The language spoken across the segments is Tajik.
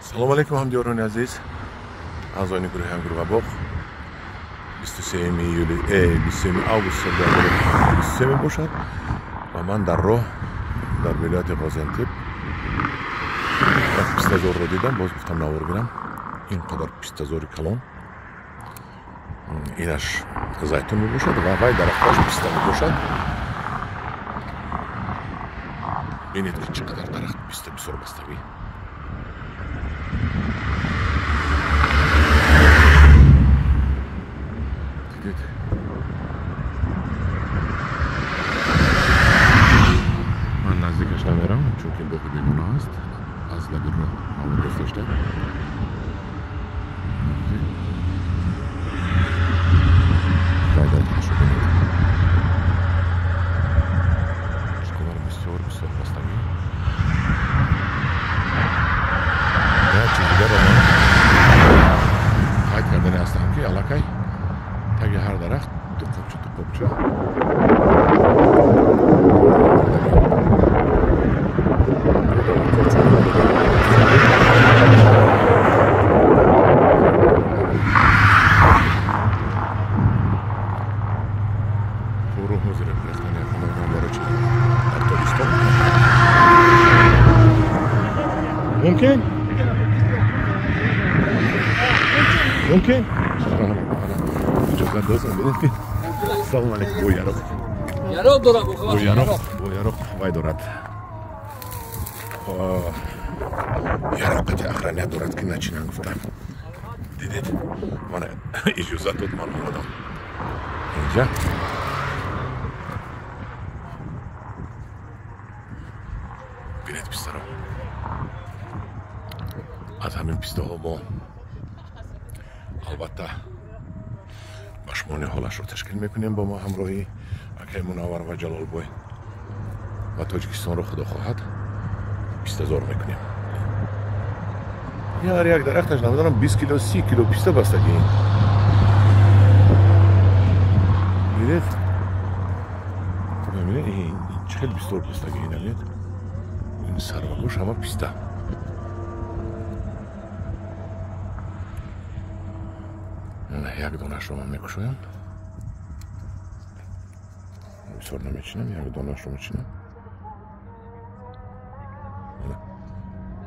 Салом алейкум ҳамдиёрони азиз, аъзоёни гурӯҳи Ангур ва боғ. 23 июли 23 август соли 2023 мебошад ва ман дар роҳ дар вилояти Ғозиантеп як пистазорро дидам. Боз гуфтам навор гирам. Ин қадар пистазори калон, инаш зайтун мебошад ва вай дарахташ писта мебошад. Бинед ки чӣ қадар дарахт писта бисёр бастагӣ. Дидед? Ман наздикаш намерам, чунки боғи бегона аст. Аз лаби роҳ навор гузошта. Вай дарахташро бинед, чӣ қадар бисёр бисёр бастагӣ. Як чиз дигарро ман қайд кардани ҳастам, ки аллакай таги ҳар дарахт ду қопча ду қопча пору ҳозир рехтани барои чи дар Тобистон мумкин мумкин иҷозат дозам. Бинед ки салом алейкум. Бо яроқ, яроқ дорад, бо яроқ, бо яроқ вай дорад, яроқ қати охраният дорад, ки начинан гуфтам. Дидед, мана иҷозат дод, ман омадам инҷа. Бинед пистаро. Аз ҳамин пистаҳо мо албатта ба шумо ниҳолашро ташкил мекунем бо мо ҳамроҳӣ акай Мунаввар ва Ҷалолбой ва Тоҷикистонро худо хоҳад пистазор мекунем. Ҳар як дарахташ намедонам 20 кило 30 кило писта бастагӣ. Дидед? Мебинед, ин чӣ хел бисёр бастагӣ. Бинед, ин сарвагош ҳама писта. Як донашро ман мекушоям, бисёр намечинам, як донашро мечинам.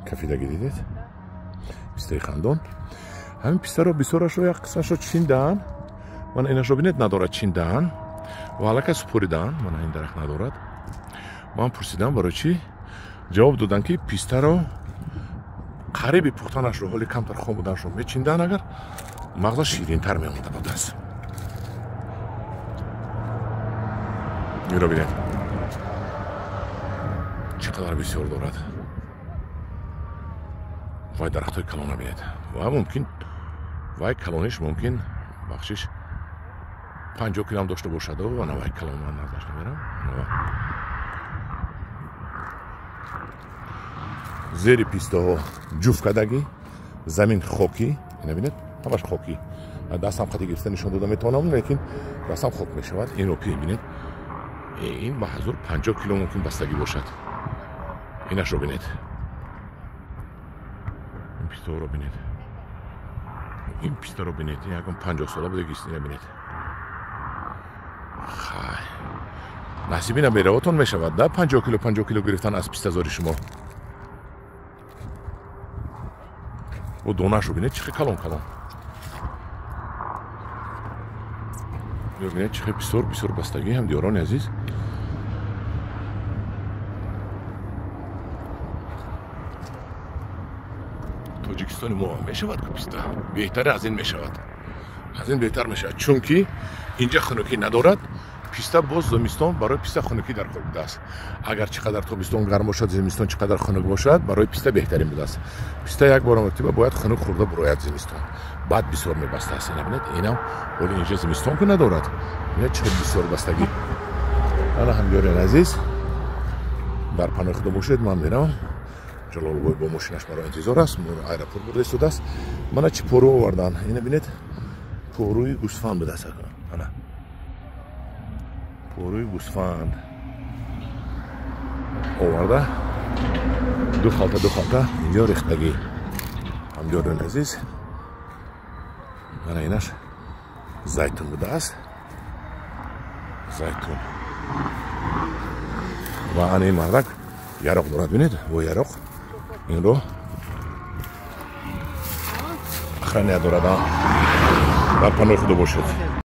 Кафидаги дидед, пистаи хандон. Ҳамин пистаро бисёрашро як қисмашро чиндаан. Мана инашро бинед, надорад, чиндаан ва аллакай супоридаан. Мана ин дарахт надорад. Ман пурсидам барои чӣ, ҷавоб доданд, ки пистаро қариби пухтанашро, ҳоли камтар хом буданашро мечиндаан, агар мағзаш ширинтар меомада будааст. Инро бинед, чӣ қадар бисёр дорад. Вай дарахтҳои калона бинед. Ва мумкин вай калониш мумкин бахшиш 50 килоам дошта бошад. Ана вай калон, ман наздаш намерам. Зери пистаҳо ҷуфт кардагӣ, замин хокӣ. Ина бинед, ҳамаш хокӣ. Дастам қати гирифта нишон дода метавонам, лекин дастам хок мешавад. Инро ки бинед, ин ба 1050 кило мумкин бастагӣ бошад. Инашро бинед, ин пистаҳоро бинед, ин пистаро бинед. Ин ягон 50 сола будагист. Ина бинед. Хай, насиби наберавотон мешавад да 50 кило 50 кило гирифтан аз пистазори шумо. О, донашро бинед, чӣ хел калон калон. Бинед, чӣ хел бисёр бисёр бастагӣ. Ҳамдиёрони азиз, Тоҷикистони мо мешавад ку писта, беҳтаре аз ин мешавад, аз ин беҳтар мешавад, чунки инҷа хунукӣ надорад писта. Боз зимистон барои писта хунукӣ дар кор будааст. Агар чӣ қадар тобистон гарм бошад, зимистон чӣ қадар хунук бошад, барои писта беҳтарин будааст. Писта як бора мартиба бояд хунук хӯрда бурояд зимистон, баъд бисёр мебастааст. Ина бинед, инам ҳоли инҷа зимистон ку надорад. Бинед, чӣ қадар бисёр бастагӣ. Ана ҳамдиёрони азиз, дар паноҳи худо бошед. Ман меравам. Ҷалолбой бо мошинаш маро интизор аст, моро аэропорт бурда истодааст. Мана чӣ пору овардан. Ина бинед, поруи гӯсфанд будааст. Ана поруи гӯсфанд оварда, ду халта ду халта инҷо рехтагӣ. Ҳамдиёрони азиз, мана инаш зайтун будааст, зайтун. Ва ана ин мардак яроқ дорад, бинед, бо яроқ инро охраня дорад. Дар паноҳи худо бошед.